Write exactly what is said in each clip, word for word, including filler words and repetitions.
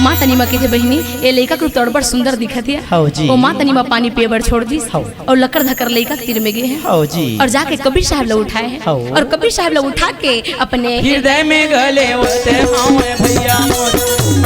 माता नीमा कहिथे, "बहिनी, ए लइका के रूप तो अब्बड़ सुंदर दिखत हे।" हव जी। ओ माता नीमा पानी पिए बर छोड़ दिस। हव। अउ लकर धकर लइका के तीर में गे हे। हव जी। अउ जाके कबीर साहब ला उठाए हे। हव। अउ कबीर साहब ला उठा के अपने हृदय में घले वते हवे भैया मोर,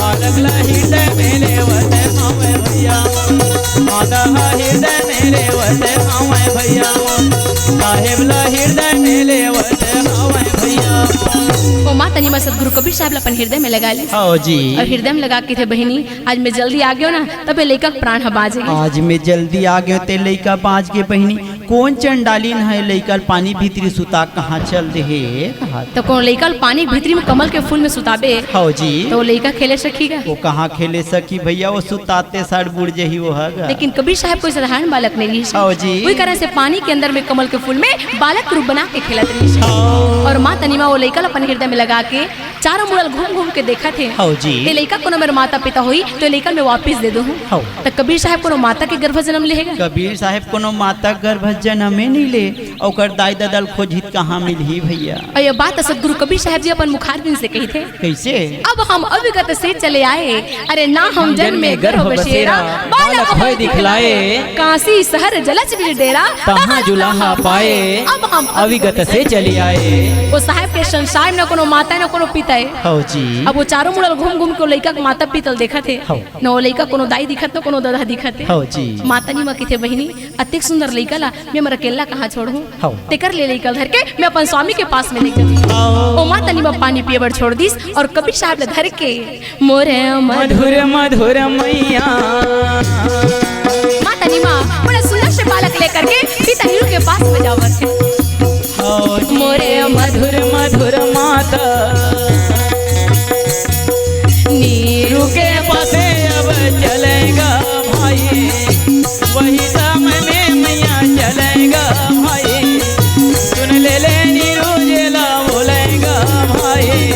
बालक ला हृदय में लेवते हवे भैया मोर, माता हा हृदय में लेवते हवे भैया मोर, साहेब ला हृदय में लेवते हवे भैया मोर। ओ माता नीमा सतगुरु कबीर साहब ला अपन हृदय में लगा लिस। हव जी। अउ हृदय में लगा के कहिथे, "बहिनी, आज मैं जल्दी आ गेंव ना, तभे लइका के प्राण ह बाँच गे।" आज मैं जल्दी आ गेंव ते लइका बाँच गे बहिनी। कोन चंडालिन हे लइका ल पानी भीतरी सुता कहाँ चल दे हे, कहा त कोनो लइका ल पानी भीतरी में कमल के फूल में सुताबे, हव जी। त ओ लइका खेले सकही गा? ओ कहाँ खेले सकही भैया, ओ सुताते साठ बुड़ जही ओ ह गा। लेकिन कबीर साहब कोई साधारण बालक नहीं रहिस। हव जी। उही कारण से पानी के अंदर में कमल के फूल में बालक के रूप बना के खेलत रहिस। हव। अउ माता नीमा ओ लइका ल अपन हृदय में लगा के चारों मुड़ा ल घूम घूम के देखत हे। हव जी। ए लइका कोनो मेर माता पिता होही, त ए लइका ल मैं वापिस दे दूहूँ। हव। त कबीर साहब कोनो माता के गर्भ जनम ले हे गा? कबीर साहब कोनो माता गर्भ जनमे नइ ले, ओकर दाई ददा ल खोजही त कहाँ मिलही भैया? अउ ए बात सतगुरु कबीर साहब जी अपन मुखारबिंद से कहिथे। कइसे? अब हम अविगत से चले आए, अरे ना हम जन्मे गर्भ बसेरा, बालक होय दिखलाए। काशी शहर जलज बिल डेरा, तहाँ जुलाहा पाए। अब हम अविगत से चले आए। ओ साहब के संसार में न कोनो माता हे, न कोनो पिता हे। हव जी। अब ओ चारों मुड़ा ल घूम घूम के ओ लइका के माता पिता ल देखत हे। हव। न ओ लइका कोनो दाई दिखत, न कोनो ददा दिखत हे। हव जी। माता नीमा कहिथे, "बहिनी, अतेक सुंदर लइका ला मैं मोर अकेल्ला कहाँ छोड़हूँ?" हव। तेकर ले लइका ल धर के मैं अपन स्वामी के पास में लेके जाथँव। हव। ओ माता नीमा पानी पिए बर छोड़ दिस अउ कबीर साहब ला धर के मोरे मधुर मधुर मइया। माता नीमा बड़ा सुंदर से बालक लेकर के पिता नीरू के पास में जावत हे। हव जी। मोरे मधुर मधुर माता, नीरू के पासे अब चलेगा भाई, वही दामन में मइया चलेगा भाई, सुन ले ले नीरू जेला बोलेगा भाई।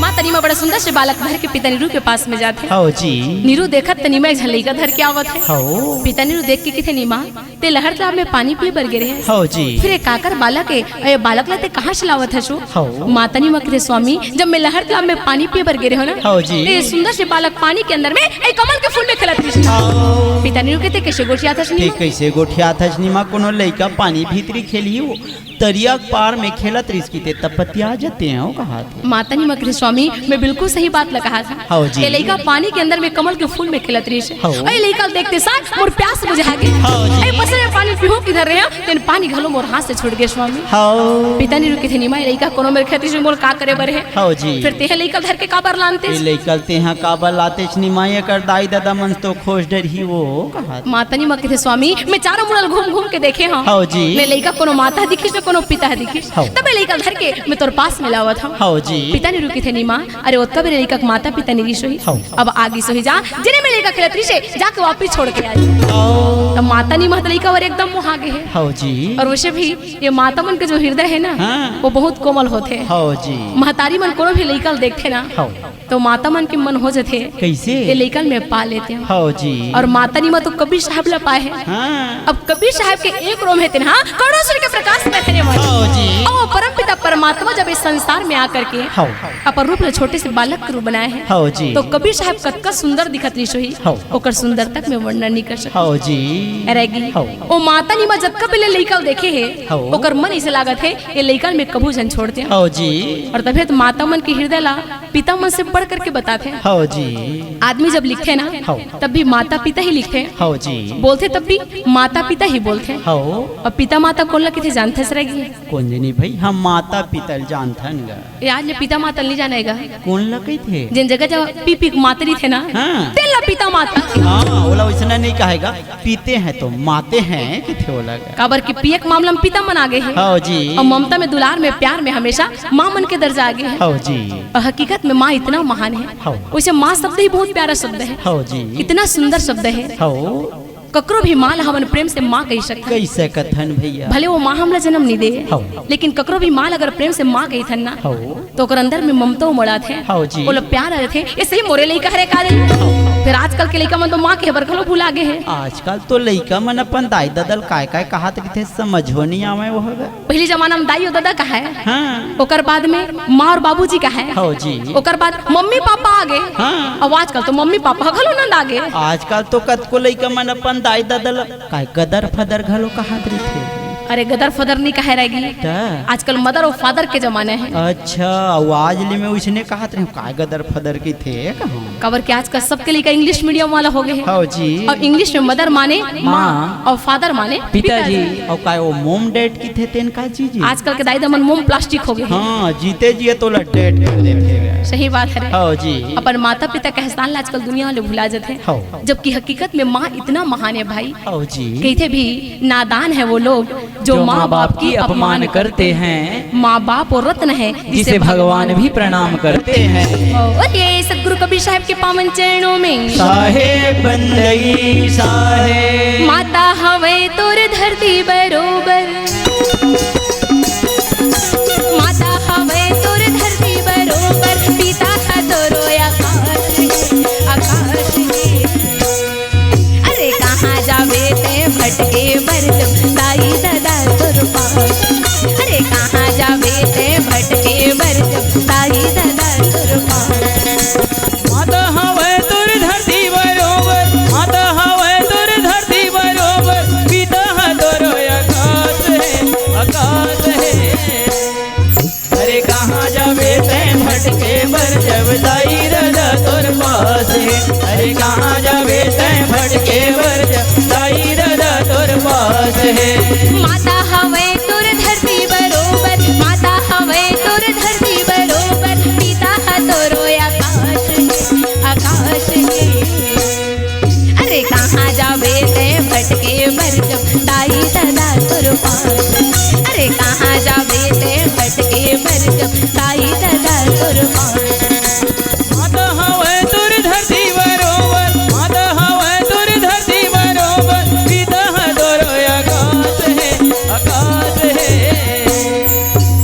माता नीमा बड़ा सुंदर से बालक धर के पिता नीरू के पास में जाथे। हव जी। नीरू देखत त नीमा एक झन लइका धर के आवत हे। हव। पिता नीरू देख के कहिथे, "नीमा, तें लहर तालाब में पानी पिए बर गे रहे हस। हव जी। फेर ए काकर बालक ए, ए बालक ला तें कहाँ से लावत हस ओ?" हव। माता नीमा कहिथे, "स्वामी, जब मैं लहर तालाब में पानी पिए बर गे रहेंव ना, हव जी। त ए सुंदर से बालक पानी के अंदर में ए कमल के फूल में खेलत रहिस।" हव। पिता नीरू कहिथे, "कइसे गोठियात हस तें नीमा?" कइसे गोठियात हस नीमा? कोनो लइका पानी भीतरी खेलही ओ, तरिया के पार में खेलत रहिस कहिथे, तब पतिया जते हव कहा माता नीमा कहिथे, "स्वामी, मैं बिल्कुल सही बात ला कहाथँव।" हव जी। ए लइका पानी के अंदर में कमल के फूल में खेलत रहिस। हव। ए लइका ल देखते साथ मोर प्यास बुझा गे। हव जी। ए बस मैं पानी पीहूँ किधर रहेंव, तेन पानी घलो मोर हाथ से छूट गे स्वामी। हव। पिता नीरू कहिथे, "नीमा, ए लइका कोनो मेर खेलत रहिस, मोला का करे बर हे?" हव जी। फेर तेंह लइका ल धर के काबर लानतेस? ए लइका ल तेंह काबर लातेस नीमा, एकर दाई ददा मन तो खोज डरही ओ कहा। माता नीमा कहिथे, "स्वामी, मैं चारों मुड़ा ल घूम घूम के देखे हँव। हव जी। न ए लइका कोनो माता ह दिखिस, न कोनो पिता ह दिखिस। हव। तब ए लइका ल धर के मैं तोर पास में लावत हँव।" हव जी। पिता नीरू कहिथे, "नीमा, अरे ओतका बेर ए लइका के माता पिता नइ रिहिस होही। हव। अब आगे सोही जा, जेने में लइका खेलत रिहिस हे, जाके वापिस छोड़ के आ जा।" हव। त माता नीमा ह त लइका बर एकदम मोहा गे हे। हव जी। अउ वइसे भी ए माता मन के जो हृदय हे ना, हाँ। ओ बहुत कोमल होथे। हव जी। महतारी मन कोनो भी लइका ल देखथे ना, हव। त माता मन के मन हो जथे, कइसे? ए लइका ल मैं पा लेतेंव। हव जी। अउ माता नीमा तो कबीर साहब ला पाए हे। हाँ। अब कबीर साहब के एक रोम हे तेन हा करोड़ों सूर्य के प्रकाश में हे रे मन। हव जी। अउ परमपिता परमात्मा जब इस संसार में आकर के हव। अपन रूप ल छोटे से बालक के रूप बनाए हे, हव जी। त कबीर साहब कतका सुंदर दिखत रिहिस होही, हव। ओकर सुंदरता के मैं वर्णन नइ कर सकँव। हव जी। अरे गी, हव। ओ माता नीमा जतका बेर ले लइका ल देखे हे, हव। ओकर मन अइसे लागत हे, ए लइका ल मैं कभू झन छोड़ देंव। हव जी। अउ तभे त माता मन के हृदय ला पिता मन से बढ़ करके बताथे। हव जी। आदमी जब लिखथे ना, हव। तब भी माता पिता ही लिखथे। हव जी। बोलथे तब भी माता पिता ही बोलथे। हव। अउ पिता माता कोन ल कहिथे जानथस रे गी? कोन जनी भई, हम माता पिता ल जानथन गा। ए आज ले पिता माता ल नइ जाने गा। कोन ल कहिथे? जेन जगह जगह पी पी के मातरी थे ना, हाँ। तेन ल पिता माता। हाँ, ओला वइसना नइ कहे गा। पीते हैं तो माते हैं कहिथे ओला गा। काबर के पिए के मामला में पिता मन आगे हे। हव जी। अउ ममता में, दुलार में, प्यार में हमेशा माँ मन के दर्जा आगे हे। हव जी। अउ हकीकत में माँ इतना महान हे। हव। वइसे माँ शब्द ही बहुत प्यारा शब्द हे। हव जी। इतना सुंदर शब्द हे। हव। ककरो भी माँ ल हमन प्रेम से माँ कहि सकथन। कहि सकथन भैया। भले ओ माँ हमला जनम नइ दे, हव। लेकिन ककरो भी माँ ल अगर प्रेम से माँ कहिथन ना, हव। त ओकर अंदर में ममता उमड़ाथे। हव जी। ओला प्यार आ जाथे। ए सही मोरे लइका हरे का रे? फेर आजकल के लइका मन तो माँ कहे बर घलो भुला गे हे। आजकल तो लइका मन अपन दाई ददा ल काय काय काहत रहिथे, समझो नइ आवय वो ह। पहिली जमाना म दाई अउ ददा कहय। हाँ। ओकर बाद में माँ अउ बाबूजी कहय। हव जी। ओकर बाद मम्मी पापा आ गे। हाँ। अब आजकल तो मम्मी पापा घलो नंदा गे। आजकल तो कतको लइका मन अपन दाई ददा ल काय गदर फदर घलो काहत रहिथे। अरे, गदर फदर नइ कहय रहिगे। त? आजकल मदर अउ फादर के जमाना हे। अच्छा, अउ आज ले मैं ओइसने काहत रहेंव, काय गदर फदर कहिथे कहूँ। काबर कि आजकल सबके लइका इंग्लिश मीडियम वाला हो गे हे। हव जी। अउ इंग्लिश में मदर माने माँ। माँ अउ फादर माने पिताजी। पिताजी। अउ काय वो मोम डैड कहिथे तेन का जी जी? आजकल के दाई ददा मन मोम प्लास्टिक हो गे हे। हाँ, जीते जिए तोला डेट कर देथे। सही बात हरे। हव जी। अपन माता पिता के एहसान ला आजकल दुनिया वाले भुला जथे। हव। जबकि हकीकत में माँ इतना महान हे भाई। हव जी। कहिथे भी, नादान है वो लोग जो जो माँ बाप की अपमान करते हैं। माँ बाप वो रत्न है जिसे भगवान भी प्रणाम करते हैं। और ये सतगुरु कबीर साहब के पावन चरणों में। साहेब बंदगी साहेब। माता हवय तोर धरती बरोबर। माता हवय तोर धरती बरोबर, पिता ह तोरो आकाश हे, आकाश हे। अरे कहाँ जाबे तैं भटके बर जब दाई ददा तोर पास। अरे कहाँ जाबे तैं भटके बर जब दाई ददा तोर पास। माता हवय तोर धरती बरोबर, माता हवय तोर धरती बरोबर, पिता ह तोरो आकाश हे, आकाश हे। अरे कहाँ जाबे तैं भटके बर जब दाई ददा तोर पास हे। अरे कहाँ जाबे तैं भटके बर जब दाई ददा तोर पास हे। माता हवय तोर धरती बरोबर, माता हवय तोर धरती बरोबर, पिता ह तोरो आकाश हे, आकाश हे। अरे कहाँ जाबे तैं भटके बर जब दाई ददा तोर पास। अरे कहाँ जाबे तैं भटके बर जब दाई ददा तोर पास। माता हवय तोर धरती बरोबर, माता हवय तोर धरती बरोबर, पिता ह तोरो आकाश हे, आकाश हे।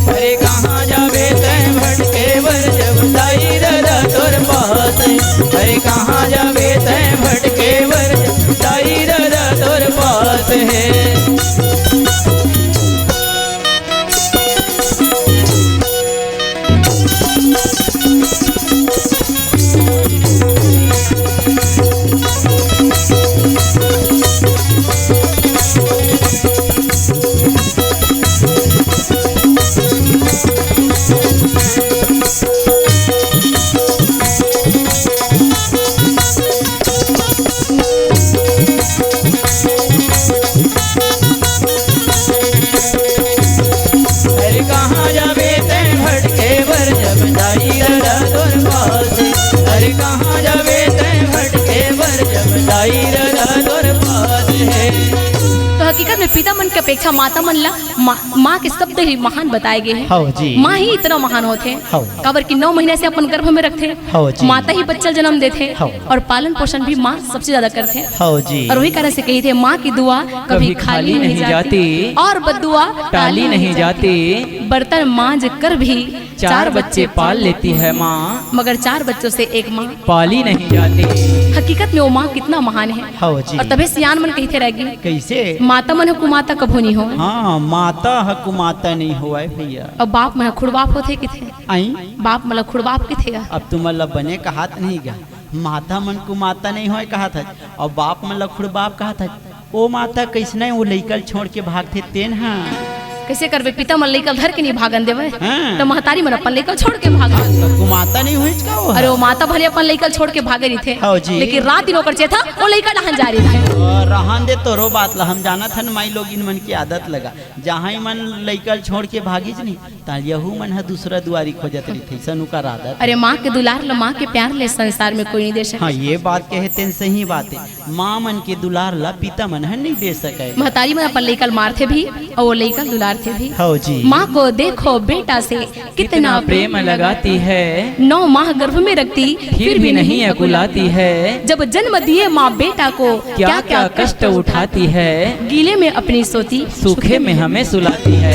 अरे कहाँ जाबे तैं भटके बर जब दाई ददा तोर पास हे। अरे कहाँ जाबे तैं भटके बर जब दाई ददा तोर पास हे। अरे कहाँ जाबे तैं भटके बर जब दाई ददा तोर पास हे। अरे कहाँ जाबे तैं भटके बर जब दाई ददा तोर पास हे। तो हकीकत में पिता मन के अपेक्षा माता मन ला मा-, माँ के शब्द ही महान बताए गे हे। हव जी। माँ ही इतना महान होथे। हव। काबर कि नौ महीना से अपन गर्भ में रखथे। हव जी। माता ही बच्चा ल जन्म देथे। हव। अउ पालन पोषण भी माँ सबसे ज्यादा करथे। हव जी। अउ वही कारण से कहिथे, माँ की दुआ कभी खाली नहीं जाती। अउ बद्दुआ टाली नहीं जाती। बर्तन मांज कर भी चार बच्चे पाल लेती है माँ, मगर चार बच्चों से एक माँ पाली नहीं जाती। हकीकत में वो माँ कितना महान हे। हव जी। अउ तभे सियान मन कहिथे रहिगे। कइसे? माता मन ह कुमाता कभू नइ होवय। हाँ, माता ह कुमाता नइ होवय भइया। अउ बाप मन ह खुड़बाप होथे कहिथे। अई? बाप मन ल खुड़बाप कहिथे गा। अब तुमन ल बने काहत नहीं गा, माता मन कुमाता नइ होवय काहत हच, अउ बाप मन ल खुड़बाप काहत हच। ओ माता, कइसने ओ लइका ल छोड़ के भागथे तेन ह। कइसे करबे, पिता मन लइका ल धर के नइ भागन देवय, हाँ। त महतारी मन अपन लइका ल छोड़ के भागथे। त कुमाता नइ होइच का ओ ह? अरे, ओ माता भले अपन लइका ल छोड़ के भागे रहिथे, हव जी। लेकिन रात दिन ओकर चेता ओ लइका डहन जा रहिथे। अ, रहन दे, तोरो बात ल हम जानत हन, माई लोगिन मन के आदत लगा, जहाँ ही मन लइका ल छोड़ के भागिच नहीं, त यहू मन ह दूसरा दुआरी खोजत रहिथे, अइसन ओकर आदत। अरे, माँ के दुलार ल, माँ के प्यार ले संसार में कोई नहीं दे सके। हाँ, ये बात कहे तेन सही बात हे। माँ मन के दुलार ला पिता मन ह नइ दे सकय। महतारी मन अपन लइका ल मारथे भी अउ वो लइका ल दुलारथे भी। हव जी। माँ को देखो बेटा से कितना प्रेम लगाती है। नौ माह गर्भ में रखती फिर भी नहीं अकुलाती है। जब जन्म दिए माँ बेटा को क्या क्या कष्ट उठाती है। गीले में अपनी सोती सूखे में हमें सुलाती है।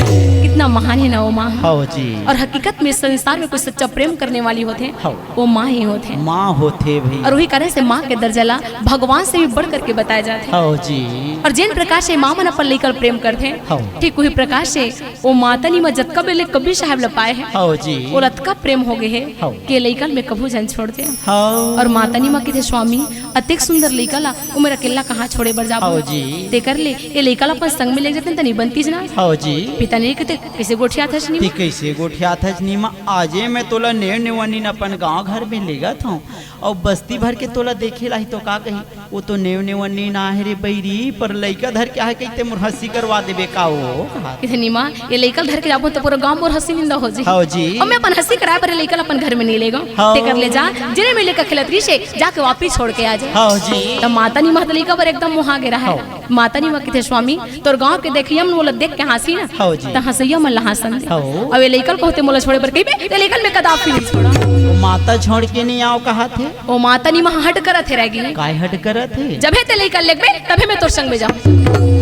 इतना महान हे ना वो माँ। हव जी। और हकीकत में संसार में कोई सच्चा प्रेम करने वाली होथे, हव। वो माँ ही होथे। माँ होथे भैया। और वही कारण से माँ के दर्जा ला भगवान से भी बढ़ करके बताया जाथे। हव जी। और जेन प्रकार से माँ मन अपन लइका ल प्रेम करथे, हव। ठीक वही प्रकार से वो माता नी माँ जतका बेर ले कबीर साहब ल पाए हे, हव जी। वो अतका प्रेम हो गए हे हव। कि लइका ल मैं कभू झन छोड़ दे। हव। और माता नी माँ कथे, स्वामी, अतेक सुंदर लइका ला, वो मेर अकेल्ला कहाँ छोड़े बर जाबो? हव जी। तेकर ले, ये लइका ला अपन संग में ले जाते त नहीं बनतीस ना? हव जी। पिता नी कथे, "कइसे गोठियाथस नी माँ?" कइसे गोठियाथस नी माँ? आजे मैं तोला नेव नेवन्नीन अपन गाँव घर में लेगत हँव, अउ बस्ती भर के तोला देखे लाही तो का कही, "वो तो नेव नेवन्नीन आहे रे बइरी, पर लइका धर के आहे कहिथे मोर हँसी करवा देबे का वो?" कथे, "नी माँ, ये लइका ल धर के जाबो त पूरा गाँव मोर हँसी निंदा हो जाही।" हव जी। अब मैं अपन हँसी कराए बर लइका ल अपन घर में नहीं लेगँव। हव। तेकर ले जा, जेने मेर लइका खेलत रहिसे, जाके वापिस छोड़ के आ जा। हव जी। त माता नी माँ त लइका बर एकदम मोहा गे रहय। हव। माता नी माँ कथे, स्वामी, तोर गाँव के देखइया मन मोला देख के हँसी ना, हव जी। त हँसइया मन ला हँसन दे। हव। अब ये लइका ल कहते मोला छोड़े बर कहिबे, त लइका ल मैं कदापि नहीं छोड़ँव। वो माता छोड़ के नहीं आँव कहाथे। वो माता नी माँ हट करत हे रह गे। काय हट करत हे? जभे ते लइका ल लेगबे, तभे मैं तोर संग में जाहूँ।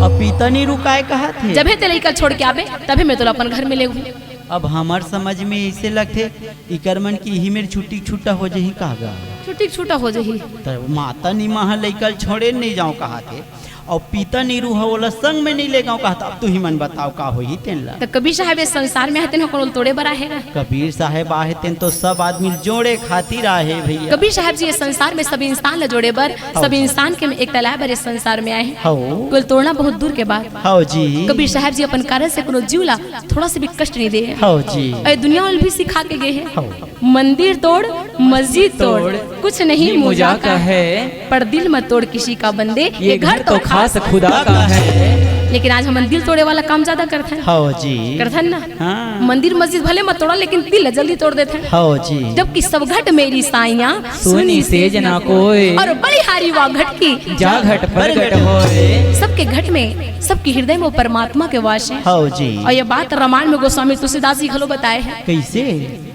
अब पिता नी रुकाय कहाथे। जभे ते लइका ल छोड़ के आबे, तभे मैं तोला अपन घर में लेगहूँ। अब हमर समझ में अइसे लगथे, इकर मन के इही मेर छुट्टी छुट्टा हो जाही का गा? छुट्टी छुट्टा हो जाही। त माता नी माँ ह लइका ल छोड़े नहीं जाँव कहाथे, अउ पिता नी रुकाय ओला संग में नहीं लेगँव कहाथे। अब तुही मन बताव का होही तेन ला। त कबीर साहब ये संसार में आहे तेन ह कोनो ल तोड़े बर आहे गा? कबीर साहब आहे तेन तो सब आदमी ल जोड़े खातिर आहे भैया। कबीर साहब जी ये संसार में सब इंसान ल जोड़े बर, हव। सब इंसान के एकता लाए बर ये संसार में आए हे। हव। कोई ल तोड़ना बहुत दूर के बात। हव जी। कबीर साहब जी अपन कारण से कोनो जीव ला थोड़ा से भी कष्ट नहीं दे हे। हव जी। अउ ये दुनिया वाले भी सिखा के गए हे। हव। मंदिर तोड़, मस्जिद तोड़, कुछ नहीं मुझा का है, पर दिल मत तोड़ किसी का बंदे, ये घर तो खास खुदा का है। लेकिन आज हमन दिल तोड़े वाला काम ज्यादा करथन। हव जी। करथन ना? हाँ। मंदिर मस्जिद भले मत तोड़ा, लेकिन दिल जल्दी तोड़ देथन। हव जी। जबकि सब घट मेरी साइयाँ, सुनी सेज ना कोय। और बड़ी हारी वा घट की, जा घट परगट होय। सबके घट में, सबके हृदय में वो परमात्मा के वास हे। हव जी। और ये बात रामायण में गोस्वामी तुलसीदास जी घलो बताए हे। कइसे?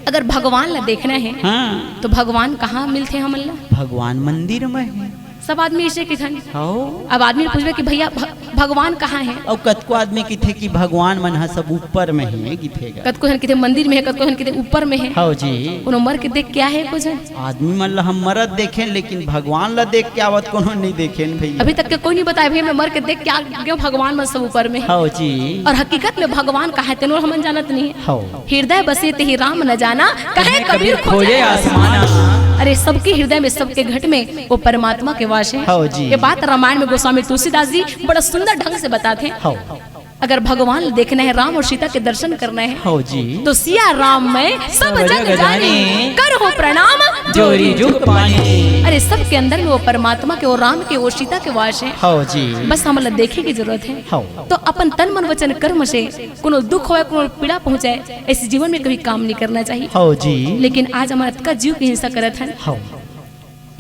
अगर भगवान ला देखना हे, हाँ। तो भगवान कहाँ मिलथे हमन ला? भगवान मंदिर में हे। सब आदमी अइसे किथन। हव। अब आदमी पूछबे कि भैया भ-, भगवान कहाँ हे? अउ कतको आदमी किथे कि भगवान मन ह सब ऊपर में हे, किथे गा। कतको झन किथे मंदिर में हे, कतको झन किथे ऊपर में हे। हव जी। कोनो मर के देख के आहे को झन? आदमी मन ला हम मरत देखेन, लेकिन भगवान ला देख के आवत कोनो नहीं देखेन भैया। अभी तक के कोई नहीं बताए भैया, मैं मर के देख के आ गया, भगवान मन सब ऊपर में हे। हव जी। और हकीकत में भगवान कहाँ हे तेनो हमन जानत नहीं हे। हव। हृदय बसे तेहि राम न जाना, कहे कबीर खोजे आसमाना। अरे सबके हृदय में, सबके घट में वो परमात्मा के वास हे। हव जी। ये बात रामायण में गोस्वामी तुलसीदास जी बड़ा सुंदर ढंग से बताथे। हव। अगर भगवान ल देखना हे, राम और सीता के दर्शन करना हे, हव जी। तो सिया राम मैं सब सब जग जग जानी, जानी। करहूँ प्रणाम जोरी जुग पानी। अरे सबके अंदर में वो परमात्मा के, वो राम के, वो सीता के वास हे। हव जी। बस हमन ला देखे के जरूरत हे। हव। तो अपन तन मन वचन कर्म से कोनो दुख होय, कोनो पीड़ा पहुंचाए, ऐसे जीवन में कभी काम नहीं करना चाहिए। हव जी। लेकिन आज हमन अतका जीव के हिंसा करत हन। हव।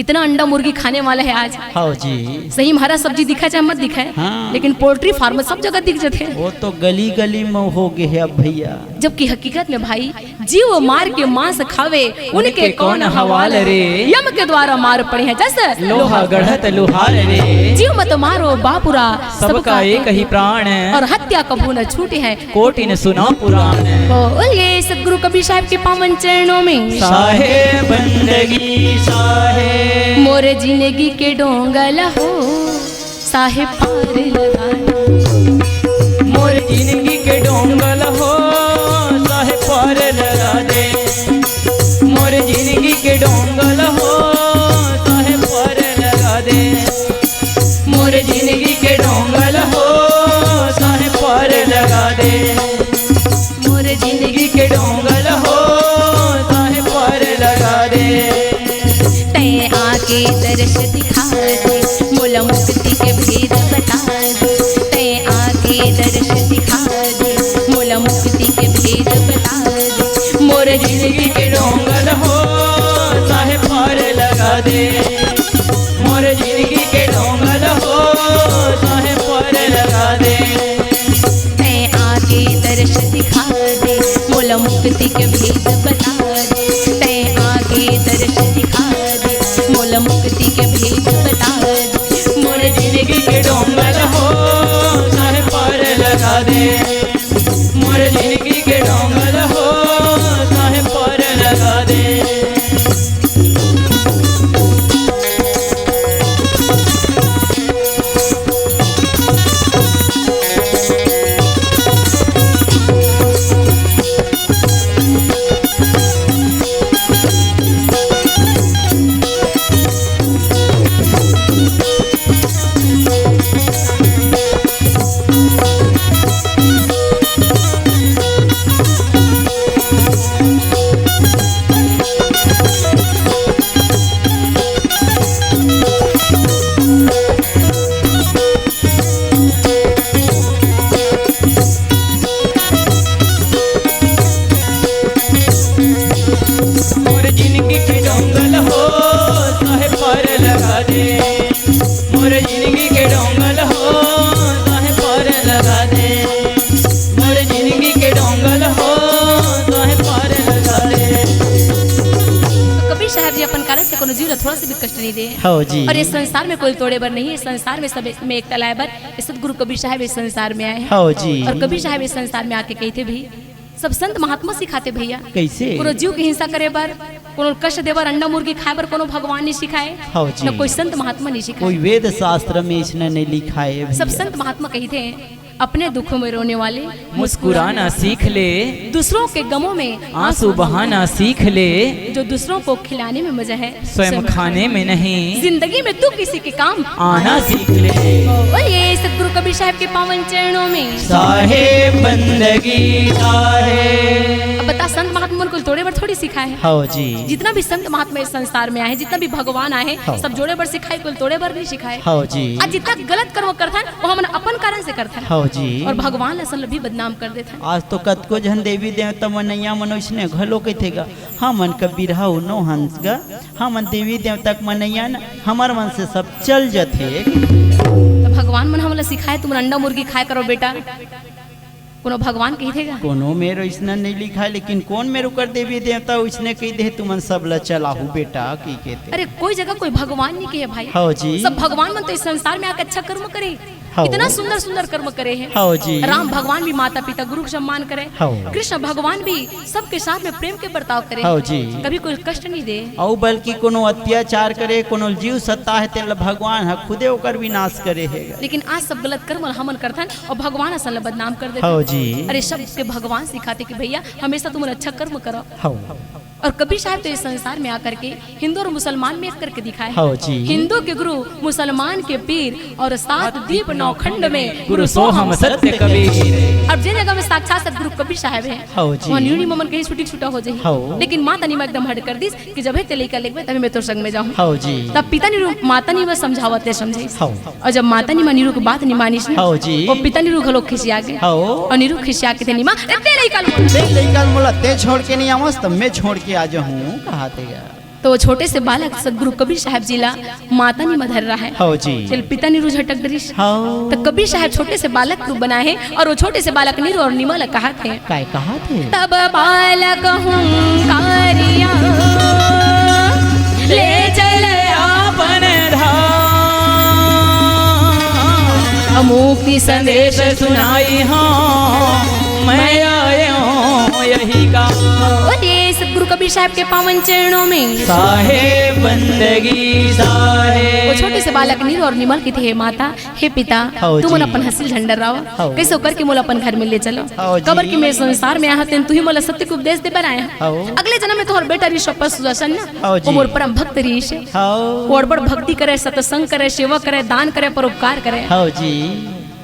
इतना अंडा मुर्गी खाने वाला हे आज। हव जी। सही में हरा सब्जी दिखय चाहे मत दिखय, हाँ। लेकिन poultry farm सब जगह दिख जाथे। वो तो गली गली में हो गए हे अब भैया। जबकि हकीकत में भाई, जीव मार के मांस खावे, उनके उनके कौन कौन हवाल हवाल रे? रे? यम के द्वारा मार पड़े हैं जस लोहा गढ़त लोहार रे। जीव मत मारो बापुरा, सबका सबका एक ही प्राण। और हत्या कभू न छूटे हैं। कोटिन सुना पुराण। बोलिए सतगुरु कबीर साहब के पावन चरणों में। साहेब बंदगी साहेब। मोर जिंदगी के डोंगल हो, साहेब पार लगा दे। मोर जिंदगी के डोंगल हो, साहेब पार लगा दे। मोर जिंदगी के डोंगल हो, साहेब पार लगा दे। मोर जिंदगी के डोंगल हो, साहेब पार लगा दे। मोर जिंदगी के डोंगल हो, साहेब पार लगा दे। तैं आके दर्श दिखा दे, मोला मुक्ति के भेद बता दे। तैं आके दर्श दिखा दे, मोला मुक्ति के भेद बता दे। मोर जिंदगी के डोंगल हो, साहेब पार लगा दे। मोर जिंदगी के डोंगल हो, साहेब पार लगा दे। तैं आके दर्श दिखा दे, मोला मुक्ति के भेद बता दे। तैं आके दर्श दिखा दे, मोला मुक्ति के भेद बता दे। मोर जिंदगी के डोंगल हो, साहेब पार लगा दे। मोर जिंदगी मोर जिंदगी के डोंगल हो, तोहे पार लगा दे। मोर जिंदगी के डोंगल हो, तोहे पार लगा दे। मोर जिंदगी के डोंगल हो, तोहे पार लगा दे। तो कबीर साहब जी अपन कारण से कोनो जीव ला थोड़ा सा भी कष्ट नहीं दे। हव जी। और इस संसार में कोई तोड़े बर नहीं, इस संसार में सब में एकता लाए बर ये सतगुरु कबीर साहब इस संसार में आए हैं। हव जी। और कबीर साहब इस संसार में आके कहिथे भी, सब संत महात्मा सिखाथे भैया। कैसे? कोनो जीव के हिंसा करे बर, कोनो कष्ट दे बर, अंडा मुर्गी खाए बर कोनो भगवान नहीं सिखाए, हव जी। न कोई संत महात्मा नहीं सिखाए। कोई वेद शास्त्र में इसने नहीं लिखा है भैया। सब संत महात्मा कहिथे, अपने दुखों में रोने वाले मुस्कुराना सीख ले, दूसरों के गमों में आंसू बहाना सीख ले। जो दूसरों को खिलाने में मजा है, स्वयं खाने में नहीं, जिंदगी में तू किसी के काम आना सीख ले। बोलिए सतगुरु कबीर साहब के पावन चरणों में। साहेब बंदगी साहेब। अब बता, संत महात्मा मन को तोड़े बर थोड़ी सिखाए हैं। हव जी। जितना भी संत महात्मा इस संसार में आए हैं, जितना भी भगवान आए हैं, हाँ। सब जोड़े बर सिखाए, कोई तोड़े बर नहीं सिखाए। हव जी। आज जितना गलत कर्म करथन, वो हमन अपन कारण से करथन। हव जी। और भगवान ला असल भी बदनाम कर देथन। आज तो कतको झन देवी देवता मनैया मन ओइसने घलो कहिथे गा, हमन का बिरहा उनो हंस गा, हमन देवी देवता के मनैया न, हमर मन से सब चल जथे। तो भगवान मन हमला सिखाए, तुम अंडा मुर्गी खाए करो बेटा, कोनो भगवान कहिथे गा? कोनो मेर ओइसना नहीं लिखा है, लेकिन कोन मेर ओकर देवी देवता ओइसने कहि दे, तुमन सब ला चलाहू बेटा कहि के ते। अरे कोई जगह कोई भगवान नहीं कहे भाई। हव जी। सब भगवान मन तो इस संसार में आके अच्छा कर्म करे, हव। इतना सुंदर सुंदर कर्म करे हैं। हव जी। राम भगवान भी माता पिता गुरु के सम्मान करे, हव। कृष्ण भगवान भी सबके साथ में प्रेम के बर्ताव करे, हव जी। कभी कोई कष्ट नहीं दे। अउ बल्कि कोनो अत्याचार करे, कोनो जीव सत्ता है, तेला भगवान ह खुदे ओकर विनाश करे हे। लेकिन आज सब गलत कर्म ला हमन करथन और भगवान असन ला बदनाम कर देथन। हव जी। अरे सबके भगवान सिखाथे कि भैया हमेशा तुमन अच्छा कर्म करो। हव। और कबीर साहब तो इस संसार में आकर के हिंदू और मुसलमान में एक करके दिखाए। हव जी। हिंदू के गुरु, मुसलमान के पीर और सात दीप नौ खंड में गुरु सोहम सत्य कबीर। अब जे जगह में साक्षात सतगुरु कबीर साहब हैं, हव जी। वहाँ निरू निमा मन कहीं छुट्टी छुट्टा हो जाही। हव। लेकिन माता निमा एकदम हट कर दिस कि जब हे ते लइका लेगबे तभी मैं तोर संग में जाहूँ। हव जी। तब पिता निरू माता निमा समझावत ले समझाइस। हव। और जब माता निमा निरू के बात नहीं मानिस ना, हव जी। वो पिता निरू घलो खिसिया गे। हव। और निरू खिसिया के ते निमा, "ए, ते लइका ल-" ते लइका ल मोला ते छोड़ के नहीं आवस, त मैं छोड़ के आ जाहूँ, कहा ते गा। तो वो छोटे से बालक सतगुरु कबीर साहब जी ला माता निमा धर रहा है। हव जी। चल पिता निरू झटक डरिस। हव। तो कबीर साहब छोटे से बालक रूप बनाए हैं और वो छोटे से बालक निरू और निमा ला कहा थे। काय कहा थे? तब बालक हुंकारिया ले चल अपन धाम। मुक्ति संदेश सुनाई हो, मैं आयो यही का। बोलिए सतगुरु कबीर साहब के पावन चरणों में। साहेब बंदगी साहेब। वो छोटे से बालक नीरू और निमा ल कथे, हे माता, हे पिता, हव तुमन जी। अपन हंसी ल झन डराव, हव। कइसे कर के मोला अपन घर में ले चलो। हव जी। काबर कि मैं संसार में आहा तेन तुही मोला सत्य के उपदेश दे बर आया। हव। अगले जन्म में तोहर बेटा रिहिस पशु शासन ना, हव जी। वो मोर परम भक्त रिहिस हे। हव। वो अड़बड़ भक्ति करे, सत्संग करे, सेवा करे, दान करे, परोपकार करे। हव जी।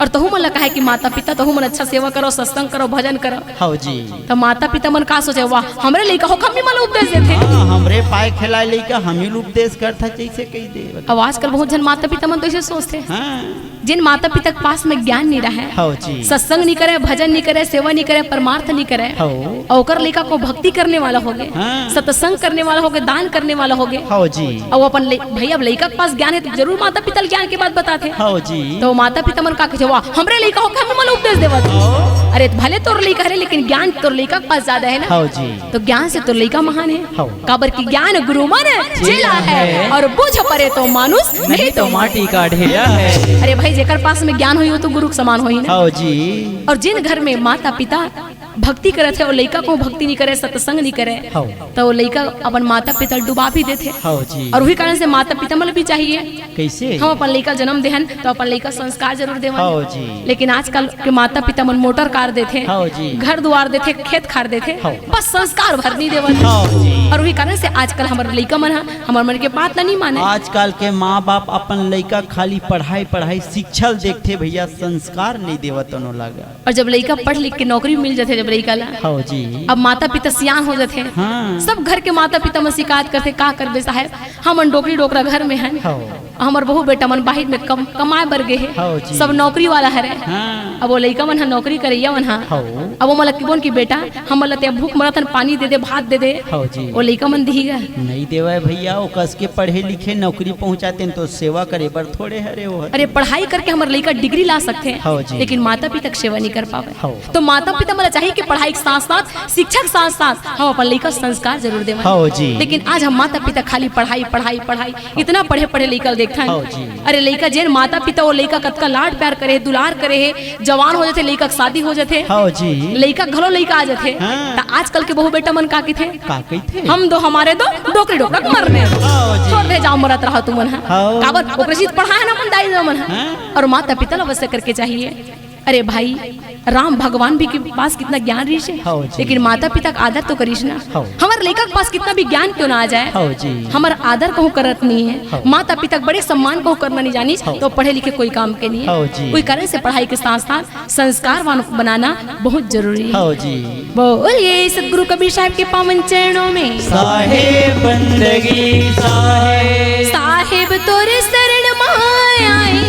और तहू मन ला कहे कि माता पिता तहू मन अच्छा सेवा करो, सत्संग करो, भजन करो। हव जी। तो माता पिता मन का सोचे, वाह, हमरे लइका हो, खम्मी मन उपदेश देथे। हाँ, हमरे पाए खेलाए लइका हमी ल उपदेश करथा, जैसे कही दे। अब आजकल बहुत झन माता पिता मन तो ऐसे सोचते हैं। हाँ। जिन माता पिता के पास में ज्ञान नहीं रहे, हव जी। सत्संग नहीं करे, भजन नहीं करे, सेवा नहीं करे, परमार्थ नहीं करे, हव। और ओकर लइका को भक्ति करने वाला होगे, हाँ। सत्संग करने वाला होगे, दान करने वाला होगे, हव जी। और वो अपन लइ-, भैया, अब लइका के पास ज्ञान है तो जरूर माता पिता ल ज्ञान के बात बताथे। हव जी। तो माता पिता मन का कहे, वाह, हमरे लइका हो, खम्मी मन उपदेश देवत। अरे भले तोर लइका हरे, लेकिन ज्ञान तोर लइका के पास ज्यादा है ना। हव जी। तो ज्ञान से तोर लइका महान है। हव। काबर कि ज्ञान गुरु मन चेला है, और बुझ परे तो मानुष नहीं तो माटी का ढेला है। अरे भाई, जेकर पास में ज्ञान होही, वो तो गुरु के समान होही ना। हव जी। और जिन घर में माता पिता भक्ति करत हे, वो लइका को भक्ति नहीं करे, सत्संग नहीं करे, हव। तो वो लइका अपन माता पिता ल डुबा भी देथे। हव जी। और वही कारण से माता पिता मन भी चाहिए कैसे? हम अपन लइका जन्म देहन तो अपन लइका संस्कार जरूर देवन। हव जी। लेकिन आजकल के माता पिता मन मोटर कार देथे, हव जी। घर दुआर देथे, खेत खार देथे, हव। बस संस्कार भर नहीं देवत। हव जी। और वही कारण से आजकल हमर लइका मन ह हमर मन के बात ला नहीं माने। आजकल के माँ बाप अपन लइका खाली पढ़ाई पढ़ाई शिक्षा ल देखथे भैया, संस्कार नहीं देवत ओनो लगा। और जब लइका पढ़ लिख के नौकरी मिल जाथे जब लइका ला, हव जी। अब माता पिता सियान हो जाथे। हाँ। सब घर के माता पिता मन शिकायत करथे, का करबे साहेब, हमन डोकरी डोकरा घर में हन। हव। हमर बहू बेटा मन बाहिर में कम, कमाए बर गे हे। हव जी। सब नौकरी वाला हरे। हाँ। अब वो लइका मन ह नौकरी करइया मन ह। हव। अब वो मोला किबोन कि बेटा, हमन ल ते भूख मरत हन, पानी दे दे, भात दे दे। हव जी। वो लइका मन दिही गा। नइ देवय भइया, वो कस के पढ़े लिखे नौकरी पहुँचातेन तो सेवा करे बर थोड़े हरे वो हर। अरे, पढ़ाई करके हमर लइका डिग्री ला सकथे, हव जी। लेकिन माता पिता के सेवा नइ कर पावय। हव। तो माता पिता मन ल चाही कि पढ़ाई के साथ साथ, शिक्षा के साथ साथ हम अपन लइका संस्कार जरूर देवन। हव जी। लेकिन आज हम माता पिता खाली पढ़ाई, पढ़ाई, पढ़ाई, इतना पढ़े पढ़े लइका ल देखथन। हव जी। अरे लइका जेन माता पिता, वो लइका कतका लाड प्यार करे हे, दुलार करे हे, जवान हो जाथे, लइका के शादी हो जाथे। हव जी। लइका घलो लइका आ जाथे। हाँ। त आजकल के बहू बेटा मन का कहिथे? का कहिथे? हम दो हमारे दो, डोकरी डोकरा के मरने। हव जी। छोड़ दे, जाओ मरत रहो तुमन ह। हव। काबर ओकरे जीत पढ़ाए ना मन दाई ददा मन ह। हाँ। और माता पिता ल अवश्य करके चाहिए। अरे भाई, राम भगवान भी के पास कितना ज्ञान रहिस हे, हव जी। लेकिन माता पिता का आदर तो करिस ना। हव। हमर लइका के पास कितना भी ज्ञान क्यों ना आ जाए, हव जी। हमर आदर कहूँ करत नहीं है। हव। माता पिता के बड़े सम्मान कहूँ करना नहीं जानिस, हव। तो पढ़े लिखे कोई काम के नहीं है। हव जी। कोई कारण से पढ़ाई के साथ साथ संस्कारवान बनाना बहुत जरूरी है। हव जी। बोलिए सतगुरु कबीर साहब के पावन चरणों में। साहेब बंदगी साहेब। साहेब तोरे शरण माय आए,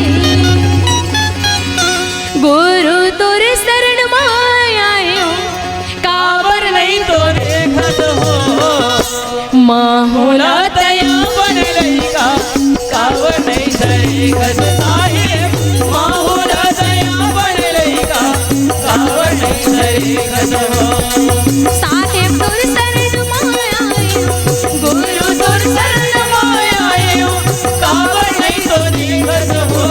गुरु तोरे शरण माय आए, काबर नहीं तो देखत हो, माँ हो ना दया बन लइका, काबर नहीं देखत साहेब, माँ हो ना दया बन लइका, काबर नहीं देखत हो। साहेब तोर शरण माय आयो, गुरु तोर शरण माय आयो, काबर नहीं तो देखत हो।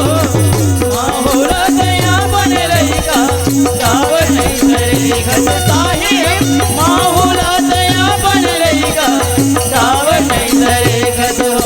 माँ हो ना दया बन लइका, काबर नहीं देखत साहेब, माँ हो ना दया बन लइका, काबर नहीं देखत हो।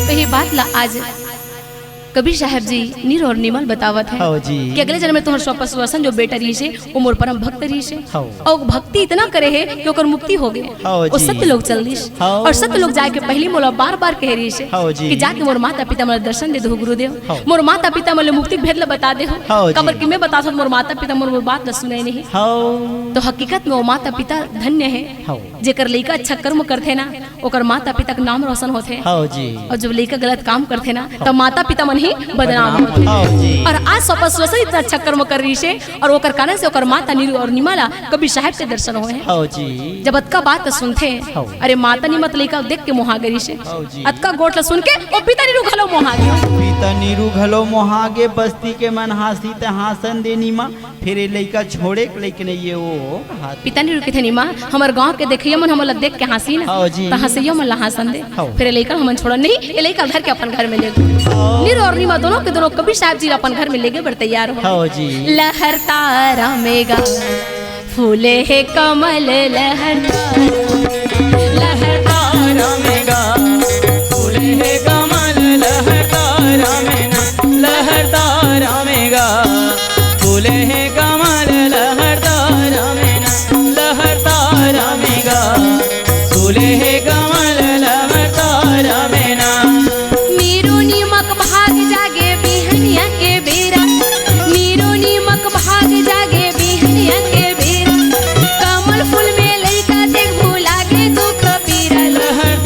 तो ये बात ला आज कबीर साहब जी नीर और निमा ल बतावत हे हव जी। कि अगले जन्म में तुहर स्वपसु असन जो बेटा रहिस हे, वो मोर परम भक्त रहिस हे। हव। और भक्ति इतना करे हे कि ओकर मुक्ति हो गे। हव वो जी। सत्य लोक चल दिस। हव। और सत्य लोक जाए के पहली मोला बार-बार कहे रहिस हे हव जी। कि जाके मोर माता-पिता मन ल दर्शन दे देहू गुरुदेव। हव। मोर माता-पिता मन ल मुक्ति के भेद ल बता देहू। हव जी। काबर कि मैं बताथों मोर माता-पिता मोर, मोर बात ल सुने नहीं। हव। तो हकीकत में वो माता-पिता धन्य हे। हव। जेकर लइका अच्छा कर्म करथे ना, ओकर माता पिता के नाम रोशन होथे। हव जी। अउ जब लइका गलत काम करथे ना, त माता पिता मन ही बदनाम होथे। हव जी। अउ आज स्वपसु असन इतना अच्छा कर्म कर रहिस हे, अउ ओकर कारण से ओकर माता नीरू अउ निमा ला कबीर साहब के दर्शन होए हे। हव जी। जब अतका बात सुनथे, हव। अरे माता निमा त लइका देख के मोहा गे रहिस हे। हव जी। अतका गोठ ला सुन के ओ पिता नीरू घलो मोहा गे। पिता नीरू घलो मोहा गे, बस्ती के मन हाँसी त हाँसन दे निमा। फिर ये लइका छोड़े के लइक नइ ये वो कहात। पिता नीरू कहिथे निमा, हमर गांव के देखइया मन हमन ला देख के हाँसी ना, हव जी। त हाँसइया मन ला हाँसन दे। हव। फिर ये लइका हमन छोड़न नहीं, ये लइका धर के अपन घर में ले गो। हव। नीरू अउ निमा दोनों के दोनों कबीर साहब जी ला अपन घर में लेगे बर तैयार हो। हव जी। लहर तारा में गा, फूले हे कमल लहर तारा। लहर तारा में गा, फूले हे कमल लहर तारा में ना, लहर तारा में गा। फूले हे कमल लहर तारा में ना, लहर तारा में गा। फूले हे कमल लहर तारा में ना। नीरू निमा के भाग जागे बिहनिया के बेरा। नीरू निमा के भाग जागे बिहनिया के बेरा। कमल फूल में लइका देख भुला गे दुख पीरा। लहर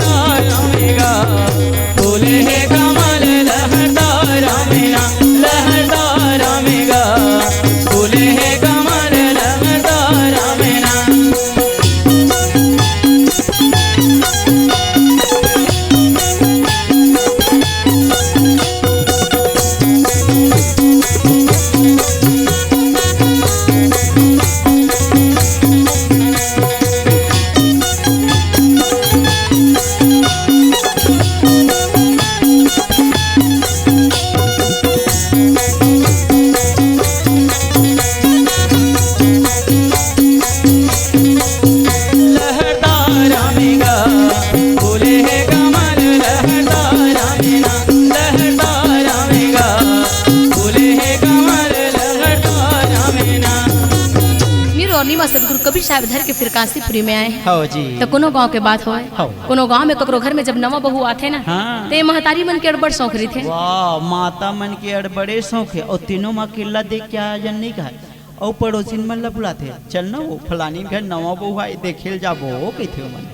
सतगुरु कबीर साहब धर के फिर काशीपुरी में आए हैं। हव जी। त कोनो गांव के बात होय, हव। कोनो गांव में ककरो घर में जब नवा बहू आथे ना, हाँ। ते महतारी मन के अड़बड़ शौक रहिथे। वाह, माता मन के अड़बड़े शौक हे। अउ तीनों म अकेल्ला देख के आ जन नहीं कहे। अउ पड़ोसिन मन ला बुलाथे, "चल ना, वो फलानी घर नवा बहू आए, देखे ल जाबो," कहिथे ओमन।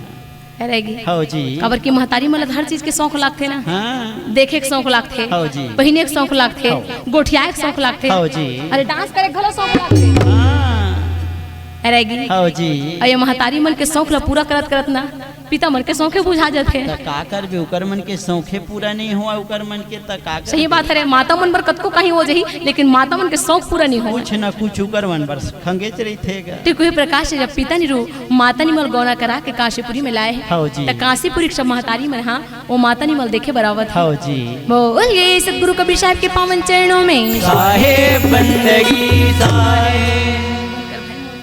अरे गी। हव जी। काबर कि महतारी मन ला हर चीज के शौक लागथे ना। हाँ। देखे के शौक लागथे। हव जी। पहिने के शौक लागथे। हव। गोठियाए के शौक लागथे। हव जी। अरे डांस करे के घलो शौक लागथे। हाँ। अरे गी। हव जी। अउ ये महतारी मन के शौक ला पूरा करत करत ना पिता मन के शौके बुझा जाथे। त का करबे, ओकर मन के शौके पूरा नहीं होवय, ओकर मन के त का करबे? सही बात हरे, माता मन बर कतको काही हो जाही, लेकिन माता मन के शौक पूरा नहीं होवय। कुछ ना कुछ ओकर मन बर खंगेच रहिथे गा। ठीक उही प्रकार से जब पिता निरू माता निमल गौना करा के काशीपुरी में लाए हे, हव जी। त काशीपुरी के सब महतारी मन हा वो माता निमल देखे बर आवत हे। हव जी। बोलिए सतगुरु कबीर साहब के पावन चरणों में। साहेब बंदगी साहेब।